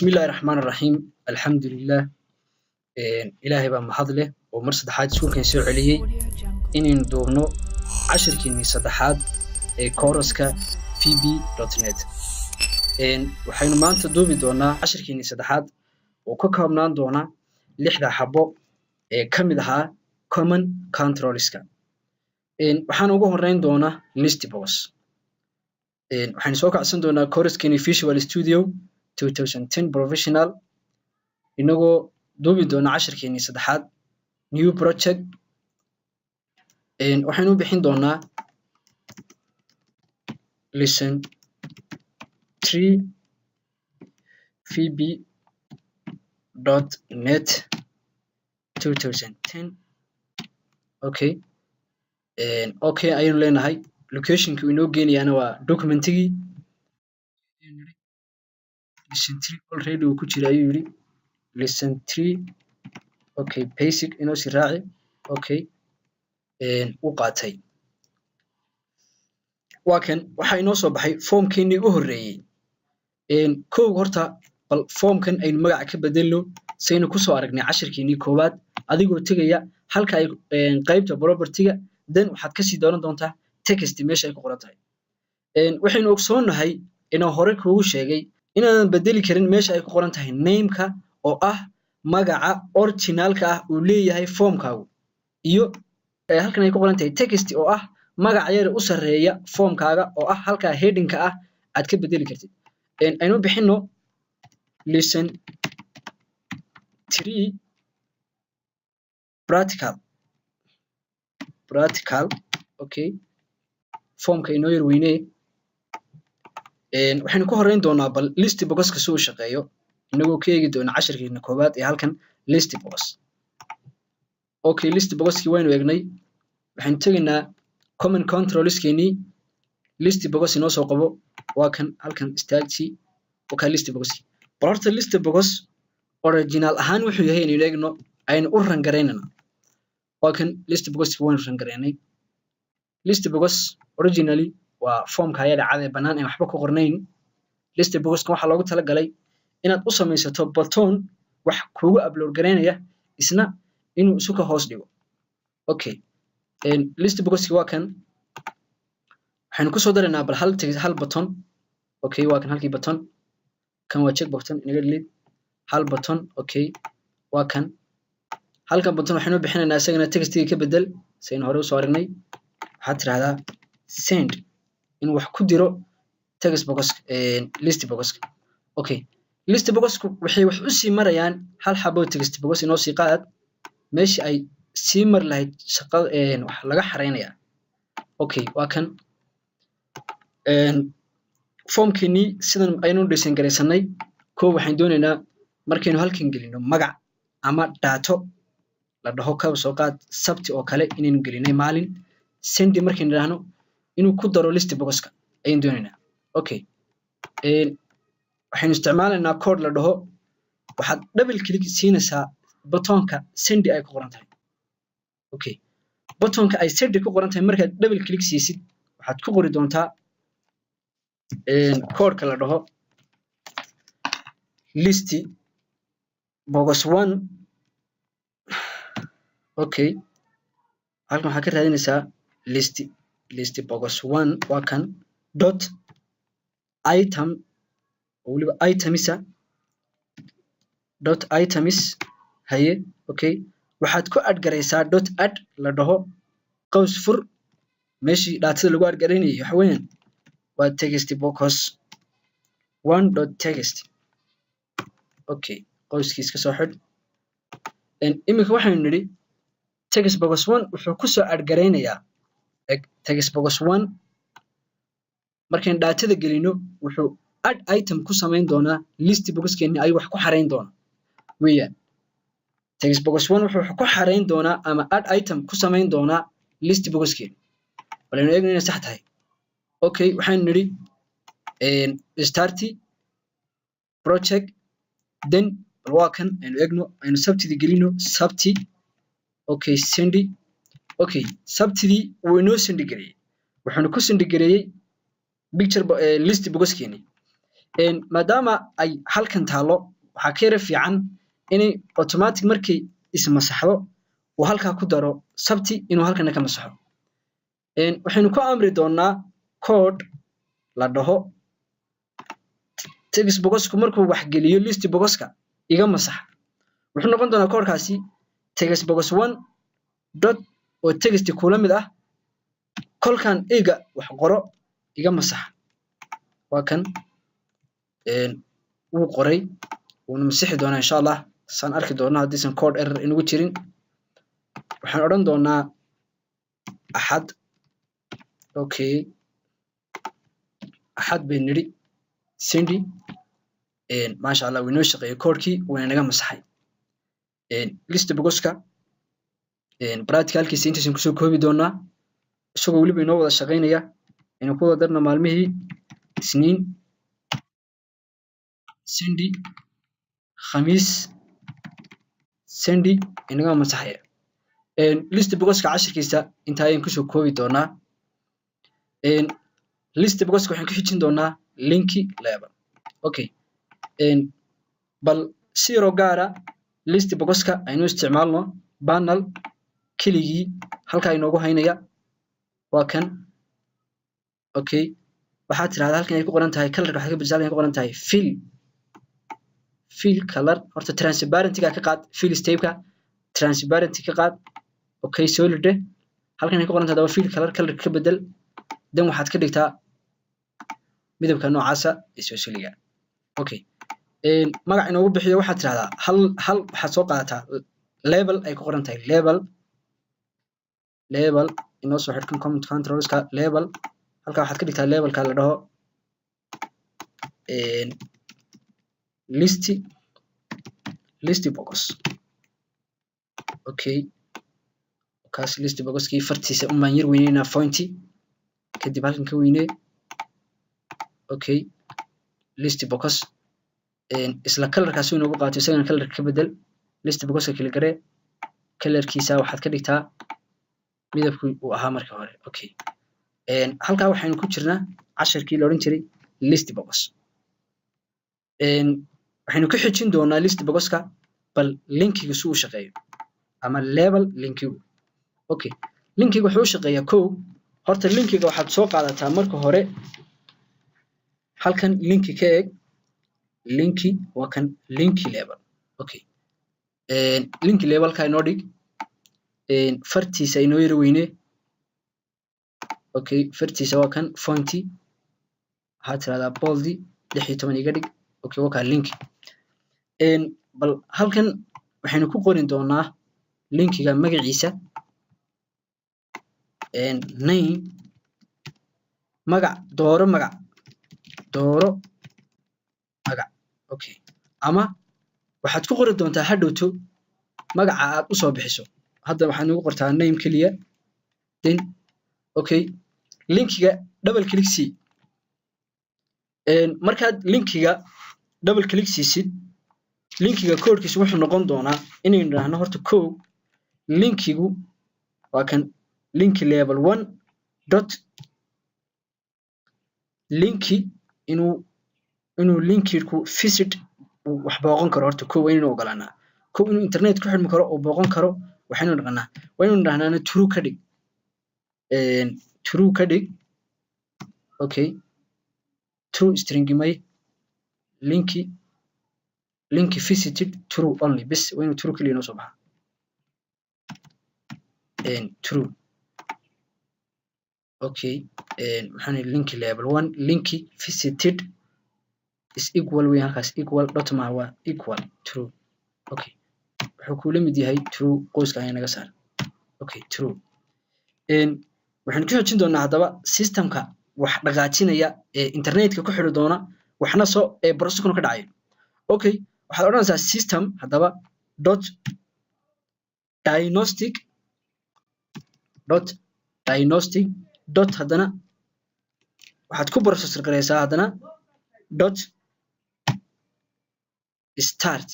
Bismillahi raxmaani raxiim, alxamdulilah. Ilaahay baa mahad leh oo mar saddexaad iskuulkan soo celiyey inaynu duubno cashirkiinii saddexaad ee kooraska VB.NET. Waxaynu maanta duubi doonaa cashirkiinii saddexaad oo ka koobnaan doona lixda xabo ee ka mid ahaa common controlska. Waxaan ugu horeyn doonaa list box. Waxaynu soo kacsan doonaa kooraskeenii Visual Studio 2010 Professional, inagoo duubi doona cashirkeenii saddexaad. New project, waxaynu u bixin doonaa lesson 3 VB.NET 2010. Okay, ayaynu leenahay. Locationka uu inoo geenayaana waa documentigii. Lesson 3 already uu ku jira ayuu yidhi, lesson 3. Okay, basic inoo sii raaci. Okay, u qaatay, waa kan. Waxaa inoo soo baxay formkeenii u horreeyey. Kow, horta bal formkan aynu magaca ka bedelno, saynu kusoo aragnay cashirkeenii koowaad. Adigoo tegaya halka ay qaybta propertyga, then waxaad kasii dooran doontaa text meesha ay ku qoran tahay. Waxaynu ogsoonnahay inaan hore kuugu sheegay inaanan bedeli karin meesha ay ku qoran tahay nameka, oo ah magaca originalka ah uu leeyahay formkaagu, iyo halkan ay ku qoran tahay text, oo ah magaca yar u sarreeya formkaaga, oo ah halkaa headingka ah aad ka bedeli kartid. Aynu bixino lesson 3 practical, practical. Okay, formka inoo yar weynee. Waxaynu ku horeyn doonaa bal list boxka si uu shaqeeyo, inagoo ka eegi doona cashirkeena koowaad ee halkan list box. Okay, list boxkii waynu eegnay. Waxaynu tegaynaa common controlskeenii. List box inoo soo qabo, waa kan halkan istaagsi. Wakaa list boxkii. Bal horta list box original ahaan wuxuu yahay inaynu eegno, aynu u run garaynana. Waa kan list boxkii, waynu run garaynay. List box originally waa formka ayada cad ee bannaan ee waxba ku qornayn. List boxka waxaa loogu talagalay inaad u samaysato button wax kuugu upload garaynaya, isna inuu isu ka hoos dhigo. Okay, list boxki waa kan. Waxaynu kusoo daraynaa bal hal text, hal button. Okay, waa kan halkii button. Kan waa check button, inaga delete. Hal button, okay, waa kan halkan button. Waxaynu bixinaynaa isagana textiga ka bedel, saynu hore usoo aragnay. Waxaad tirahdaa send, inuu wax ku diro text box, list boxka. Okay, list boxku waxay wax usii marayaan hal xabo text box. Inoo sii qaad meeshii ay sii mari lahayd shaqada wax laga xareynayaa. Okay, waa kan formkeenii. Sidan aynu design garaysanay. Kow, waxaan doonaynaa markaynu halkan gelino magac ama data la dhaho, kaba soo qaad Sabti oo kale inaynu gelinay maalin, send markaynu idhaahno inuu ku daro list boxka ayaan doonaynaa. Okay, waxaynu isticmaalaynaa code la dhaho, waxaad double click siinaysaa buttonka send ay ku qoran tahay. Okay, buttonka ay send ku qoran tahay markaad double click siisid, waxaad ku qori doontaa codeka la dhaho list box one. Okay, halkan waxaad ka raadinaysaa list box one, waa kan, dot item, oo weliba itemisa, dot items. Haye, okay, waxaad ku add garaysaa dot add la dhaho, qaws fur. Meeshii datada lagu add garaynayay waxa weeyaan waa text box one dot text. Okay, qowskiis ka soo xidh. Iminka waxaynu nidhi text box one wuxuu kusoo add garaynayaa text box one. Markaynu datada gelino, wuxuu add item ku samayn doonaa list boxkeeni, ayuu wax ku xarayn doonaa weeyaan. Text box one wuxuu ku xarayn doonaa ama add item ku samayn doonaa list boxkeeni. Bal aynu eegno inay sax tahay. Okay, waxaynu nidhi start project, then bal waa kan, aynu eegno, aynu Sabtidii gelino, Sabti. Okay, send. Okay, Sabtidii wuu inoo send gareeyey, wuxuuna ku send gareeyey picture list boxkeeni. Maadaama ay halkan taalo, waxaa ka yara fiican inay automatic markay ismasaxdo uu halkaa ku daro Sabti, inuu halkana ka masaxo. Waxaynu ku amri doonaa code la dhaho text boxku markuu wax geliyo list boxka iga masax. Wuxuu noqon doonaa codekaasi text box one dot oo text kula mid ah kolkan iga wax qoro iga masax. Waa kan, wuu qoray, wuuna masixi doonaa, insha Allah, saan arki doono haddiisan code error inagu jirin. Waxaan odhan doonaa Axad. Okay, Axad bay nidhi, send. Maasha Allah, wuu inoo shaqeeyey codekii, wuuna inaga masaxay list boxka. Practicalkiisa intaysan kusoo koobi doonaa, isagoo weliba inoo wada shaqeynaya. Aynu ku wada darno maalmihii: Isniin, send; Khamiis, send. Inaga masaxaya list boxka. Cashirkiisa inta ayaan kusoo koobi doonaa. List boxka waxaan ku xijin doonaa link label. Okay, bal si yaroo gaara list boxka aynu isticmaalno. Panel keligii halkaa inoogu haynaya waa kan. Okay, waxaad tirahdaa halkan ay ku qoran tahay colorka waxaad ka bedeshaa halkan ay ku qoran tahay fill color. Horta transparency-ga ka qaad, fill stepka transparency ka qaad. Okay, solid eh. Halkan ay ku qoran tahay daba fill color, colorka ka bedel. Dan waxaad ka dhigtaa midabka noocaasa ee soosoliga. Okay, magac inoogu bixiyo. Waxaad tirahdaa hal hal waxaad soo qaadataa label ay ku qoran tahay label. Label inoo soo xidhkan comment controlska. Label halkaa waxaad ka dhigtaa labelka la dhaho list box. Okay, kaas list boxkii fartiisa unbaan yar weyneynaa, fonti kadib halkan ka weynee. Okay, list box isla colorkaasi inoogu qaato, isagana colorka ka bedel. List boxka kala garee, colorkiisa waxaad ka dhigtaa midabkii uu ahaa marka hore. Okay, halkaa waxaynu ku jirnaa casharkii la odhan jiray list box. Waxaynu ku xijin doonaa list boxka bal linkiga si uu shaqeeyo ama label linkigu. Okay, linkiga wuxuu u shaqeeyaa, kow, horta linkiga waxaad soo qaadataa marka hore halkan linki ka eeg. Linki waa kan, linki label. Okay, linki labelka inoo dhig, fartiisa inoo yara weyne. Okay, fartiisa waa kan, fonti waxaad tirahdaa boldi, 16 iga dhig. Okay, waa kaa linki. Bal halkan waxaynu ku qori doonaa linkiga magaciisa, name, magac dooro, magac dooro, magac. Okay, ama waxaad ku qori doontaa hadhowto magaca aad usoo bixiso. Hadda waxaad nagu qortaa name keliya. Then okay, linkiga double click sii. Markaad linkiga double click siisid, linkiga koodhkiisa wuxuu noqon doonaa inaynu idhaahno horta kow, linkigu waa kan, linki label one dot linki inuu linkirku visit, uu wax booqan karo. Horta kow waa inaynu ogolaanaa, kow, inuu internet ku xidhmi karo oo booqan karo. Waxaynu dhaqanaa, waa inaynu dhahnaana true ka dhig, true ka dhig. Okay, true string may linki linki visited true only bes, waa inuu true keliya noo soo baxaa, true. Okay, maxaan linki label one linki visited is equal weyn halkaas, equal dot maaha, waa equal true. Okay, wuxuu kula mid yahay true, qoyska ayaa naga saar. Okay, true. Waxaynu ku xijin doonaa haddaba systemka wax dhaqaajinaya ee internetka ku xidhi doona, waxna soo ee processkuna ka dhacayo. Okay, waxaad odhanaysaa system haddaba dot diagnostic dot diagnostic dot, haddana waxaad ku processor garaysaa haddana dot start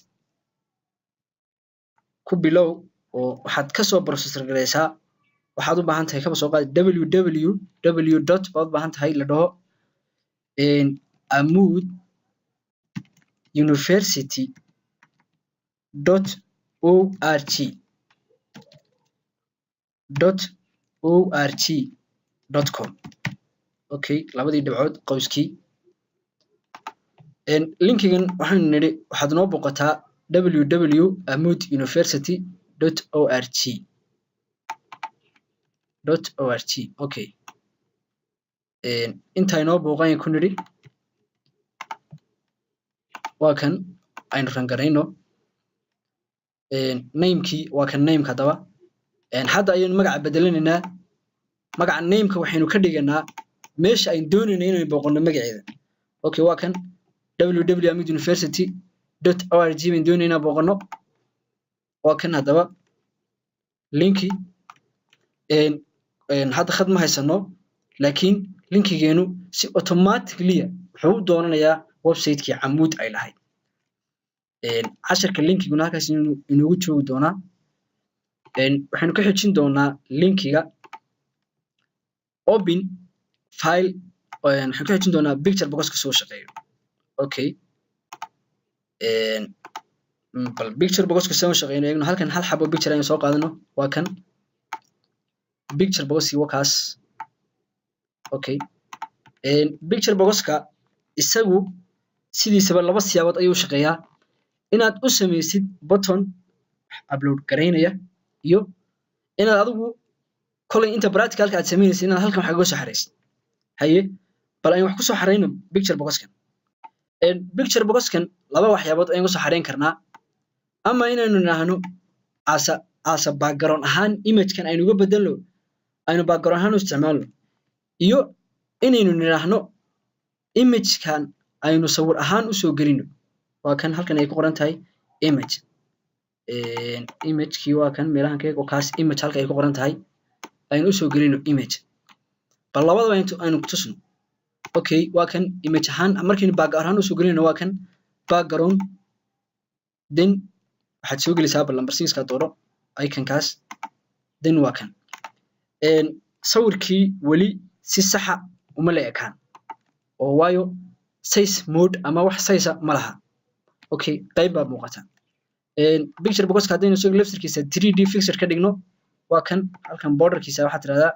ku bilow, oo waxaad kasoo processor garaysaa waxaad u baahan tahay, kaba soo qaadi www dot baad u baahan tahay la dhaho amud university.org .org.com. Okay, labadii dhibcood, qowskii. Linkigan waxaynu nidhi waxaad noo booqataa www amoud university.org.org. Okay, intaa inoo booqan ku nidhi. Waa kan, aynu run garayno. Namekii waa kan, nameka. Haddaba hadda ayaynu magaca bedelanaynaa. Magaca nameka waxaynu ka dhiganaa meesha aynu doonayno inaynu booqanno magaceeda. Okay, waa kan, www amoud university.org baynu doonaynaa booqanno. Waa kan haddaba linki. Hadda khad ma haysano, laakiin linkigeenu si automatically wuxuu u doonanayaa website-kii Camuud ay lahayd. Casharka linkiguna halkaas inoogu joogi doonaa. Waxaynu ka xijin doonaa linkiga open file. Waxaynu ka xijin doonaa picture boxka soo shaqeeyo. Okay, bal picture boxka soo shaqeyno eegno. Halkan hal xabo picture aynu soo qaadano. Waa kan picture boxkii, waa kaas. Okay, picture boxka isagu sidiisaba laba siyaabood ayuu shaqeeyaa: inaad u samaysid button upload garaynaya iyo inaad adigu kolay inta practicalka aad samaynaysid inaad halkan wax kaga soo xaraysid. Haye, bal aynu wax kusoo xarayno picture boxkan. Picture boxkan laba waxyaabood ayaan kusoo xarayn karnaa: ama inaynu nidhaahno asa background ahaan imagekan aynu uga bedelno, aynu background ahaan u isticmaalno, iyo inaynu nidhaahno imagekan aynu sawir ahaan usoo gelino. Waa kan, halkan ay ku qoran tahay image. Imagekii waa kan, meelahan ka eeg, kaas image halka ay ku qoran tahay aynu usoo gelino image. Bal labadaba aynu kutusno. Okay, waa kan image ahaan markaynu background ahaan usoo gelinayno, waa kan background. Then waxaad soo gelisaa, bal number six ka dooro, iconkaas. Then waa kan sawirkii. Weli si saxa uma la ekaan oo waayo size mode ama wax size ma laha. Okay, qayb baa muuqata. Picture boxka haddaynu isaga laftirkiisa 3D fixed ka dhigno, waa kan, halkan borderkiisa waxaad tirahdaa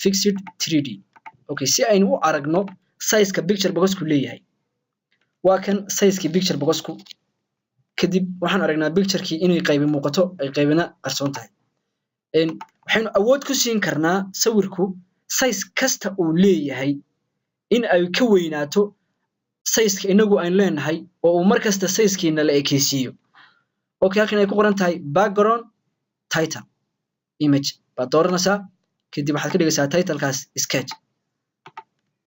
fixed 3D. Okay, si aynu u aragno sizeka picture boxku leeyahay. Waa kan sizekii picture boxku. Kadib waxaan aragnaa picturekii inay qaybi muuqato, ay qaybina qarsoon tahay. Waxaynu awood ku siin karnaa sawirku size kasta uu leeyahay in ay ka weynaato sizeka inagu aynu leenahay, oo uu mar kasta sizekiina la ekeysiiyo. Okay, halkan ay ku qoran tahay background title image baad dooranaysaa. Kadib waxaad ka dhigaysaa titlekaas sketch.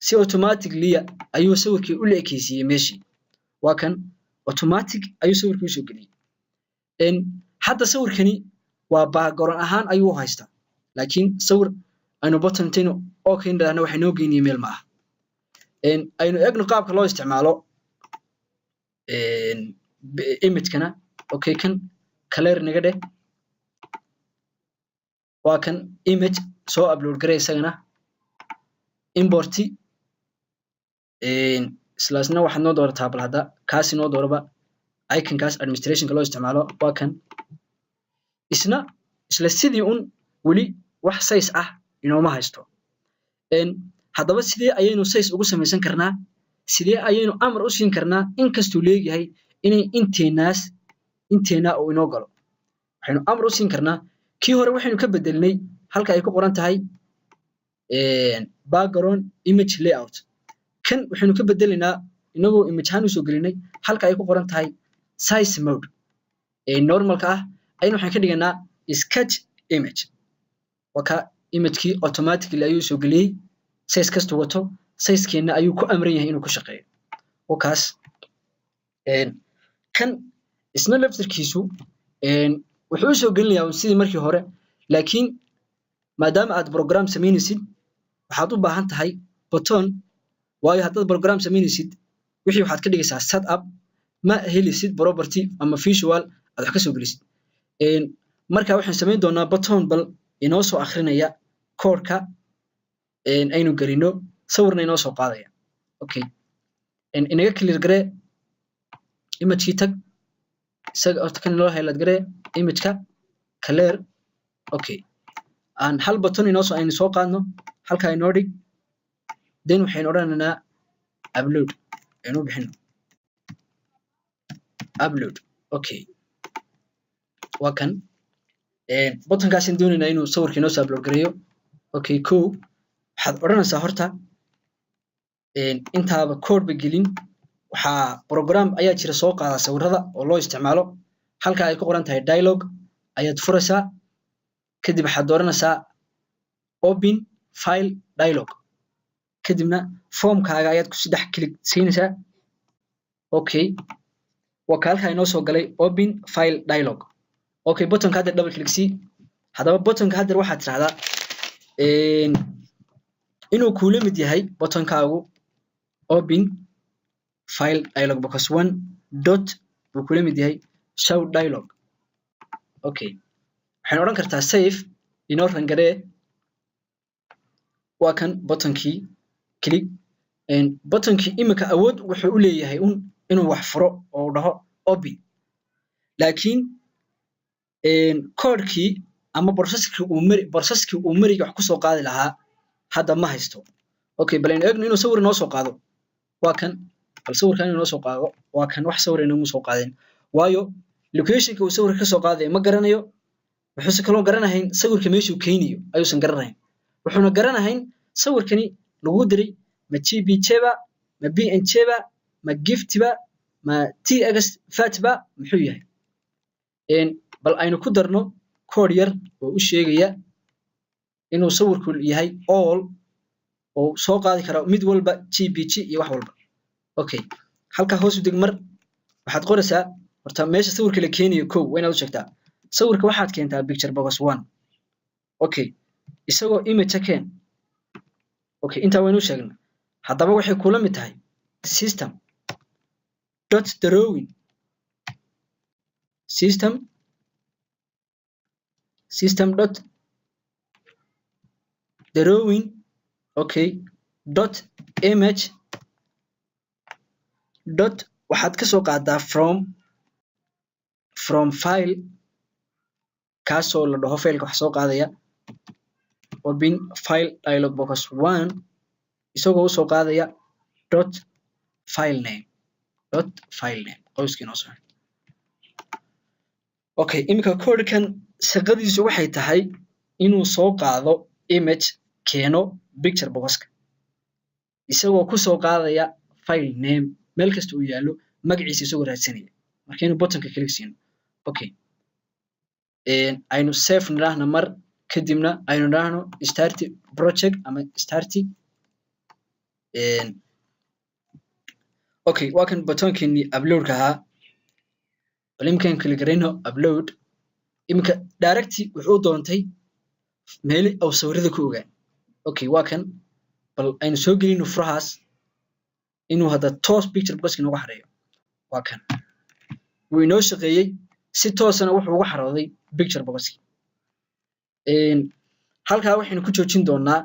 Si automatically ayuu sawirkii u la ekeysiiyey meeshii. Waa kan, automatic ayuu sawirkii usoo geliyey. Hadda sawirkani waa background ahaan ayuu u haystaa, laakiin sawir aynu button intaynu okay nidhaahno waxay noo geynaya meel ma aha. Aynu eegno qaabka loo isticmaalo imagekana. Okay, kan clear naga dheh. Waa kan image, soo upload garay isagana, import. Islaasna waxaad noo doorataa, bal hadda kaasi noo dooraba, iconkaas administrationka loo isticmaalo. Waa kan isna, isla sidii un, weli wax size ah inooma haysto. Haddaba sidee ayaynu size ugu samaysan karnaa? Sidee ayaynu amar u siin karnaa inkastuu leeyahay inay inteenaas inteenaa uu inoo galo? Waxaynu amar u siin karnaa, kii hore waxaynu ka bedelnay halka ay ku qoran tahay background image layout. Kan waxaynu ka bedelaynaa, inagoo image ahaan usoo gelinay, halka ay ku qoran tahay size mode ee normalka ah aynu waxaan ka dhiganaa sketch image. Waa ka, imagekii automatically ayuu soo geliyey. Size kastuu wato, sizekeenna ayuu ku amran yahay inuu ku shaqeeyo. Wakaas kan isna laftirkiisu wuxuu usoo gelinayaa sidii markii hore, laakiin maadaama aad program samaynaysid, waxaad u baahan tahay button. Waayo haddaad program samaynaysid, wixii waxaad ka dhigaysaa set up, ma helisid property ama visual aad wax ka soo gelisid. Marka waxaan samayn doonaa button bal inoo soo akrinaya koodhka aynu gelino, sawirna inoo soo qaadaya. Okay, inaga clear garee. Imagekii tag, isaga horta kan loo highlight garee, imageka clear. Okay, aan hal button inoo soo aynu soo qaadno, halkaa inoo dhig. Then waxaynu odhanaynaa upload aynu u bixino, upload. Okay, waa kan buttonkaasaan doonaynaa inuu sawirka inoo soo upload gareeyo. Okay, kow waxaad odhanaysaa horta intaaba code ba gelin, waxaa program ayaa jira soo qaada sawirada oo loo isticmaalo. Halka ay ku qoran tahay dialog ayaad furaysaa, kadib waxaad dooranaysaa open file dialog, kadibna formkaaga ayaad ku saddex click siinaysaa. Okay, waa ka halkaa inoo soo galay open file dialog. Okay, buttonka hadda double click sii. Haddaba buttonka haddeer waxaad tirahdaa inuu kuula mid yahay buttonkaagu open file dialog box one dot buu kula mid yahay show dialog. Okay, waxaynu odhan kartaa save, inoo run garee. Waa kan buttonkii, click. Buttonkii imika awood wuxuu u leeyahay un inuu wax furo oo uu dhaho open, laakiin codekii ama processkii uu mariga wax kusoo qaadi lahaa hadda ma haysto. Okay, bal aynu eegno inuu sawir inoo soo qaado. Waa kan, bal sawirkan inuu inoo soo qaado. Waa kan, wax sawir inoomu soo qaadin, waayo locationka uu sawirka kasoo qaadayo ma garanayo. Wuxuuse kaloo garanahayn sawirka meeshuu keenayo ayuusan garanahayn, wuxuuna garanahayn sawirkani lagu diray ma JPG ba, ma PNG ba, ma GIF ba, ma TX FAT ba, muxuu yahay? Bal aynu ku darno code yar oo u sheegaya inuu sawirku yahay all oo soo qaadi karo mid walba, JPG iyo wax walba. Okay, halkaa hoos u deg. Mar waxaad qoraysaa horta meesha sawirka la keenayo. Kow waa inaad u sheegtaa sawirka waxaad keentaa picture box one. Okay, isagoo image keen. Okay, intaa waynu sheegnay. Haddaba waxay kula mid tahay system dot drawing, system dot drawing, okay, dot image dot waxaad ka soo qaadaa from file, kaasoo la dhaho fileka wax soo qaadaya open file dialog box one, isagoo usoo qaadaya dot file name, dot file name, qowskii noo soo. Okay, iminka codekan shaqadiisu waxay tahay inuu soo qaado image, keeno picture boxka, isagoo kusoo qaadaya file name, meel kasta uu yaallo magaciisa isagoo raadsanaya markaynu buttonka click siino. Okay, aynu save nidhaahno mar, kadibna aynu nidhaahno start project ama start. Okay, waa kan buttonkeenii uploadka ahaa. Bal iminkaan click garayno upload. Iminka direct wuxuu doontay meeli uu sawirada ku ogaa. Okay, waa kan. Bal aynu soo gelino furahaas inuu hadda toos picture boxka inoogu xareeyo. Waa kan, wuu inoo shaqeeyey, si toosana wuxuu ugu xarooday picture boxki. Halkaa waxaynu ku joojin doonaa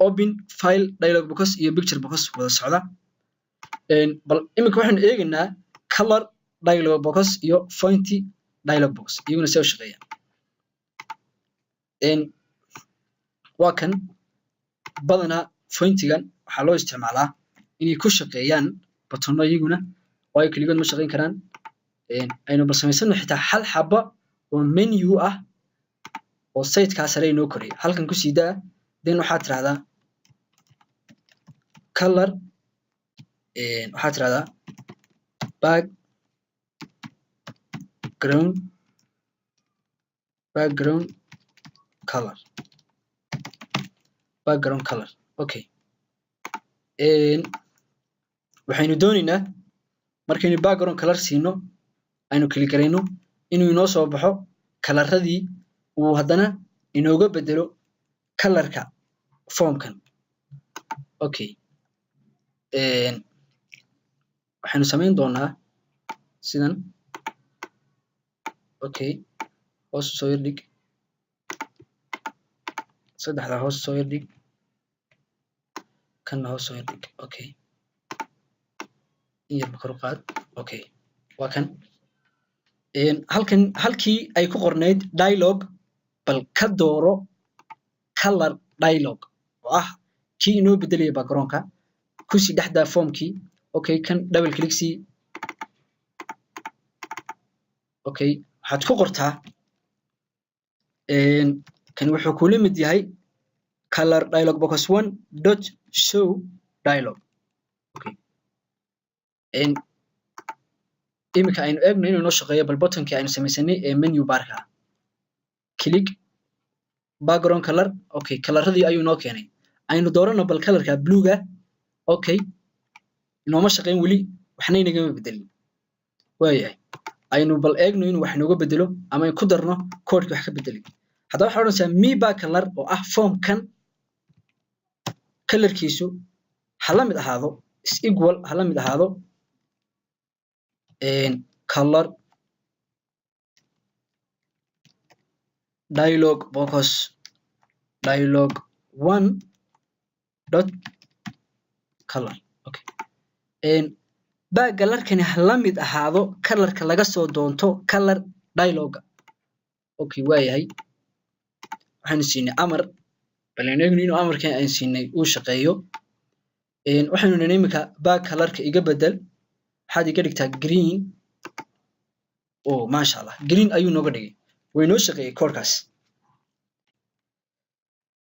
open file dialog box iyo picture box wada socda. Bal iminka waxaynu eegaynaa color dialog box iyo font dialog box, iyaguna see u shaqeeyaan. Waa kan, badanaa fontigan waxaa loo isticmaalaa inay ku shaqeeyaan buttono iyaguna, waayo keligood ma shaqeyn karaan. Aynu bal samaysano xitaa hal xaba oo menu ah oo sitekaa sare inoo koraya. Halkan kusii daa, then waxaad tirahdaa color, waxaad tirahdaa background color, background color. Okay, waxaynu dooneynaa markaynu background color siino, aynu click garayno, inuu inoo soo baxo coloradii, uu haddana inooga bedelo colorka formkan. Okay, waxaynu samayn doonaa sidan. Okay, hoos soo yar dhig, saddexdaa hoos soo yar dhig, kanna hoos soo yar dhig. Okay. In yarba kor u qaad. Okay, waa kan. Halkan halkii ay ku qornayd dialog, bal ka dooro color dialog oo ah kii inoo bedelaya backgroundka. Kusii dhexdaa formkii. Okay, kan double click sii. Okay, waxaad ku qortaa kan wuxuu kula mid yahay color dialog box one dot show dialog. Okay, iminka aynu eegno inuu inoo shaqeeyo. Bal buttonkii aynu samaysanay ee menu barka click, background color. Okay, coloradii ayuu inoo keenay. Aynu doorano bal colorka bluega. Okay, inooma shaqeyn weli, waxna inagama bedelin. Waayahay, aynu bal eegno inuu wax inooga bedelo ama aynu ku darno koodhki wax ka bedelay. Haddaba waxaa odhanaysaa me back color oo ah formkan colorkiisu ha la mid ahaado, is equal, ha la mid ahaado color dialog box dialog one dot color. Okay, back colorkani ha la mid ahaado colorka laga soo doonto color dialoga. Okay, waayahay, waxaynu siinay amar. Bal aynu eegno inuu amarkan aynu siinay uu shaqeeyo. Waxaynu nidhi iminka back colorka iga bedel, waxaad iga dhigtaa green. Oh, maasha Allah, green ayuu nooga dhigay. Way noo shaqeeyey koodhkaas.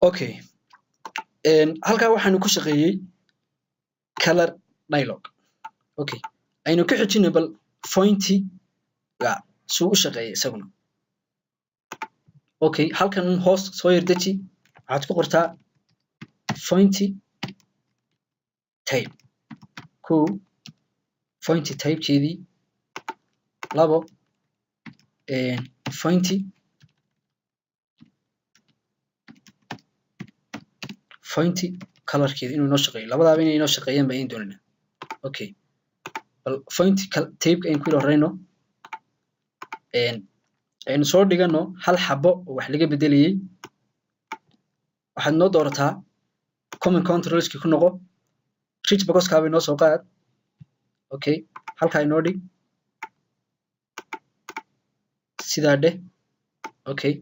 Okay, halkaa waxaanu ku shaqeeyey color dialog. Okay, aynu ka xijino bal fontiga suu u shaqeeyay isaguna. Okay, halkan hoos soo yar deji. Waxaad ku qortaa font type kow, font typekeedii labo, font colorkeeda inuu inoo shaqeeyo. Labadaaba inay inoo shaqeeyaan baan doonayna. Okay, bal font typeka aynu ku yara horeyno. Aynu soo dhigano hal xabo oo wax laga bedelayay. Waxaad noo doorataa common controlski, ku noqo, rich boxkaaba inoo soo qaad. Okay, halkaa inoo dhig, sidaa dheh. Okay,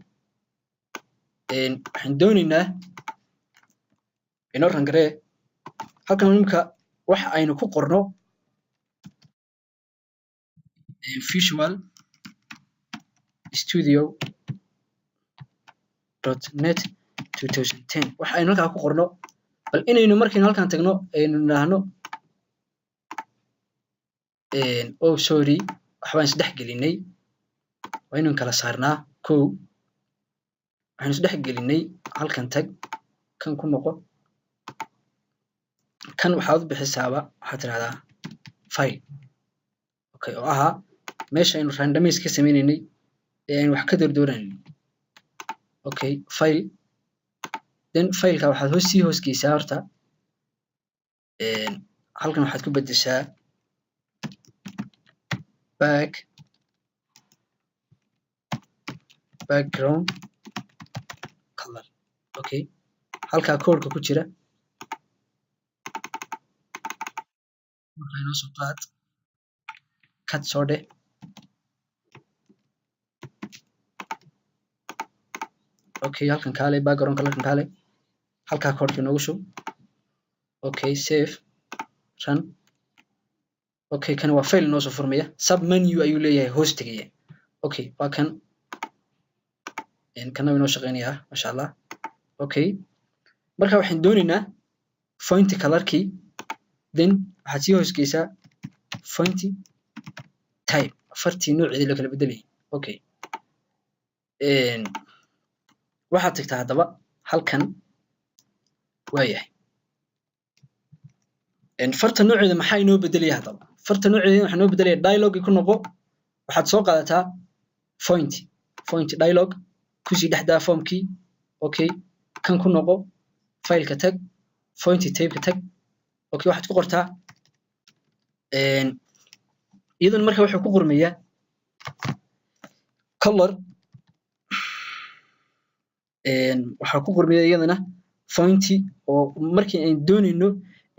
waxaan doonaynaa inoo rangaree halkan imika waxa aynu ku qorno Visual Studio .NET 2010. Waxa aynu halkaa ku qorno, bal inaynu markaynu halkan tagno aynu nidhaahno. Oh, sorry, waxbaan isdhex gelinay. Waa inaynu kala saarnaa. Kow, waxaynu isdhex gelinay. Halkan tag, kan ku noqo, kan waxaad u bixisaaba, waxaad tidhahdaa file. Okay, oo ahaa meesha aynu randomize ka sameynaynay ee aynu wax ka doordoonaynay. Okay, file, then fileka waxaad hoos sii hoos geysaa. Horta halkan waxaad ku beddeshaa background color. Okay, halkaa koodhka ku jira inoo soo qaad, cut soo dheh. Okay, halkan kaale, background colorkan kaale, halkaa koodhka inoogu shub. Okay, save, run. Okay, kan waa file inoo soo furmaya, sub menu ayuu leeyahay hoos tegaya. Okay, waa kan, kana inoo shaqeynayaa, masha Allah. Okay, marka waxaan doonaynaa font colorkii, then waxaad sii hoos geysaa font type, fartii nooceedii la kala bedelayay. Okay, waxaad tagtaa haddaba halkan. Waayahay, farta nooceeda maxaa inoo bedelaya haddaba? Farta nooceeda waxaa inoo bedelaya dialogii. Ku noqo, waxaad soo qaadataa font dialog, kusii dhexdaa formkii. Okay, kan ku noqo, fileka tag, font typeka tag. Okay, waxaad ku qortaa iyaduna marka wuxuu ku qormayaa color. Waxaa ku qormaya iyadana font oo markii aynu doonayno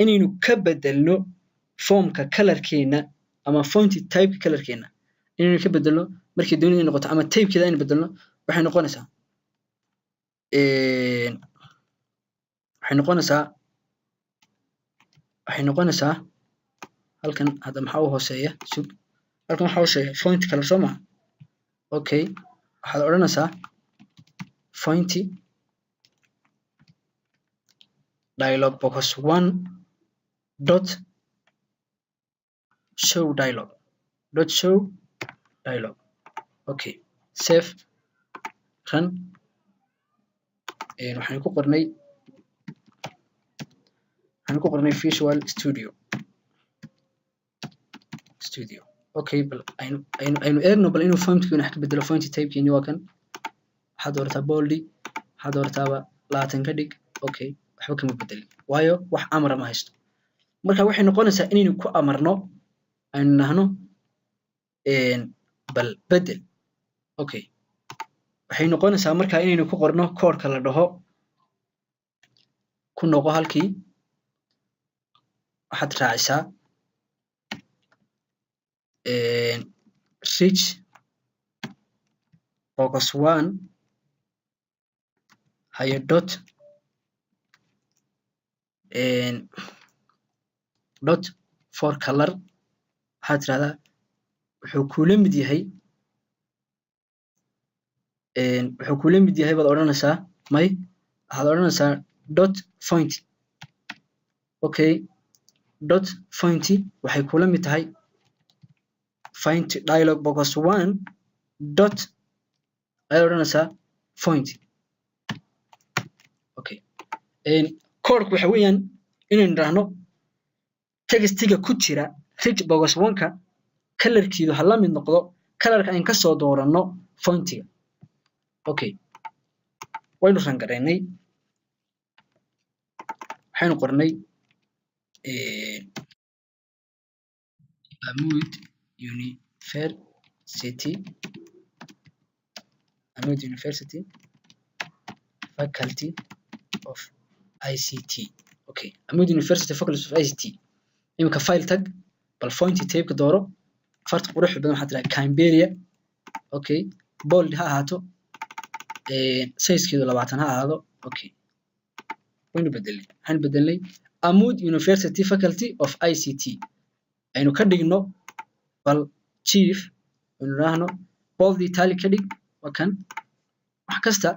inaynu ka bedelno Formka colorkeena ama font type colorkeena inaynu ka bedelno markii doonayno noqoto ama typekeeda aynu bedelno, waxay noqonaysaa halkan. Hadda maxaa u hooseeya? Sug, halkan waxaa hooseeya font color, soo maha? Okay, waxaad odhanaysaa font dialog box one dot show dialog, dot show dialog. Okay, save, run. Waxaan ku qornay Visual Studio. Okay, bal aynu eegno bal inuu fontkiina wax ka bedelo. Font typekeeni waa kan. Waxaad doorataa bold, waxaad doorataaba 20 ka dhig. Okay, waxba kama bedelin, waayo wax amara ma haysto. Marka waxay noqonaysaa inaynu ku amarno, aynu nahno bal bedel. Okay, waxay noqonaysaa marka inaynu ku qorno koodhka la dhaho ku noqo halkii. Waxaad raacisaa rich box one haye dot fore color. Waxaad tirahdaa wuxuu kula mid yahay baad odhanaysaa. May, waxaad odhanaysaa dot font. Okay, dot font waxay kula mid tahay font dialog box one dot ayaad odhanaysaa font. Okay, koodhku waxa weeyaan inaynu idhaahno textiga ku jira rich box one-ka colorkiidu ha la mid noqdo colorka ayn kasoo dooranno fontiga. Okay, waynu run garaynay. Waxaynu qornay Amoud University, Amoud University Faculty of ICT. Okay, Amoud University Faculty of ICT. Iminka file tag, bal font type dooro, farta qurux badan. Waxaa tiraa Cambria. Okay, bold ha ahaato, sizekeedu 20 ha ahaado. Okay, waynu bedelnay. Waxaynu bedelnay Amoud University Faculty of ICT. Aynu ka dhigno bal chief, aynu idhaahno bold italic ka dhig, waa kan. Wax kasta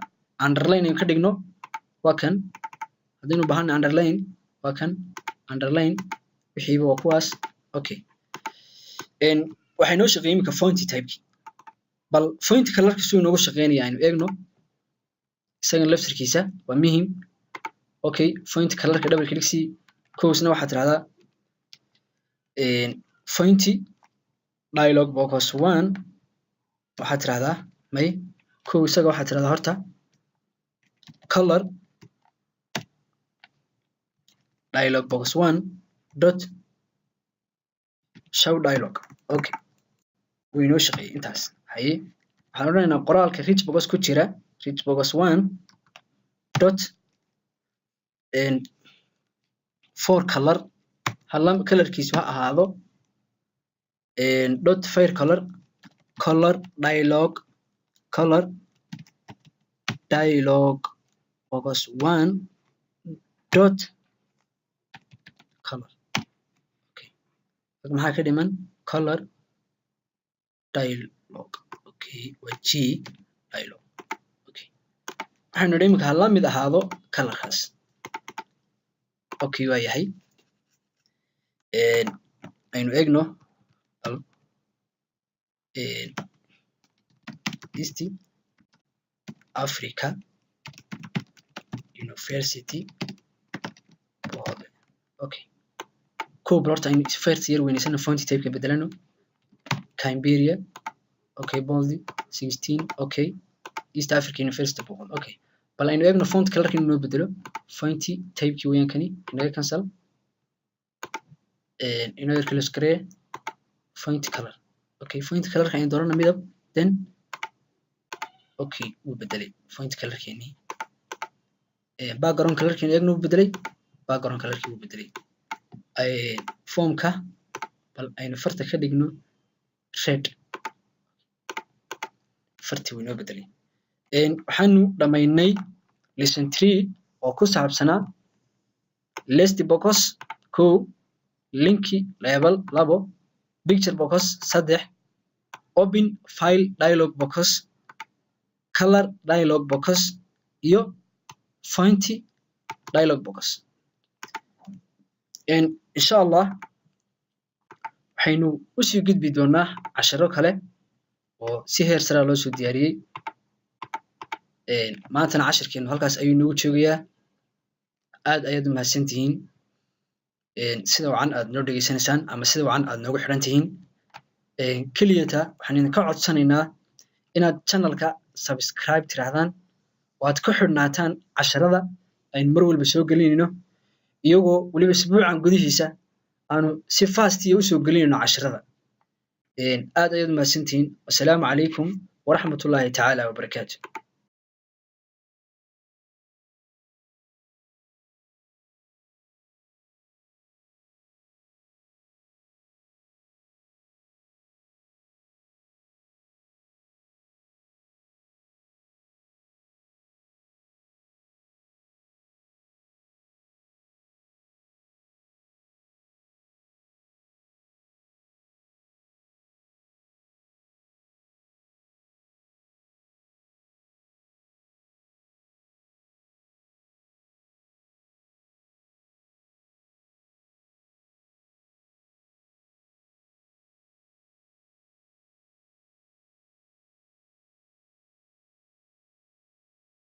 underline aynu ka dhigno, waa kan. Haddaynu baahana underline, waa kan underline, wixiiba waa kuwaas. Okay, waxay noo shaqeeyey iminka font typeki. Bal font colorka siduu inoogu shaqeynaya aynu eegno isagan laftirkiisa, waa muhim. Okay, font colorka double click sii. Kowsna waxaad tirahdaa font dialog box one. Waxaad tirahdaa, may, kow isaga waxaad tirahdaa horta color dialog box one dot show dialog. Okay, wuu inoo shaqeeyey intaas. Haye, waxaan odhanaynaa qoraalka rich box ku jira, rich box one dot fore color, hala colorkiisu ha ahaado dot fore color, color dialog box one dot color. Okay, maxaa ka dhiman? Color dialog. Okay, waa g dialog. Okay, waxaynu nidhi iminka ha la mid ahaado colorkaas. Okay, waa yahay. Aynu eegno bal East Africa University. Okay, kow bal horta aynu first yar weynaysano, font type ka bedelano, Cambria. Okay, bold 16. Okay, East Africa University 100. Okay, bal aynu eegno font colorka inuu noo bedelo. Font typekii weeyaan kani, inaga cancel, inoo yar close garee. Font color. Okay, font colorka aynu doorana midab. Then okay, wuu bedelay font colorkeenii. Background colorkeenu eegno, wuu bedelay background colorkii, wuu bedelay. Formka bal aynu farta ka dhigno red. Fartii wuu inoo bedelay. Waxaanu dhamaynay lesson 3 oo ku saabsanaa list box kow, link label labo, picture box saddex, open file dialog box, color dialog box iyo font dialog box. Insha Allah waxaynu usii gudbi doonaa casharo kale oo si heer saraa loo soo diyaariyey. Maantana cashirkeenu halkaas ayuu noogu joogayaa. Aad ayaad u mahadsan tihiin sida wacan aad noo dhegeysanaysaan ama sida wacan aad noogu xidhan tihiin. Keliyata waxaan idinka codsanaynaa inaad channelka subscribe tiraahdaan oo aad ku xidhnaataan casharada aynu mar walba soo gelinayno, iyagoo weliba isbuucan gudihiisa aanu si fast iyo usoo gelinayno casharada. Aad ayaad u mahadsantihiin. Wasalaamu calaykum waraxmatullaahi tacaala wabarakaatu.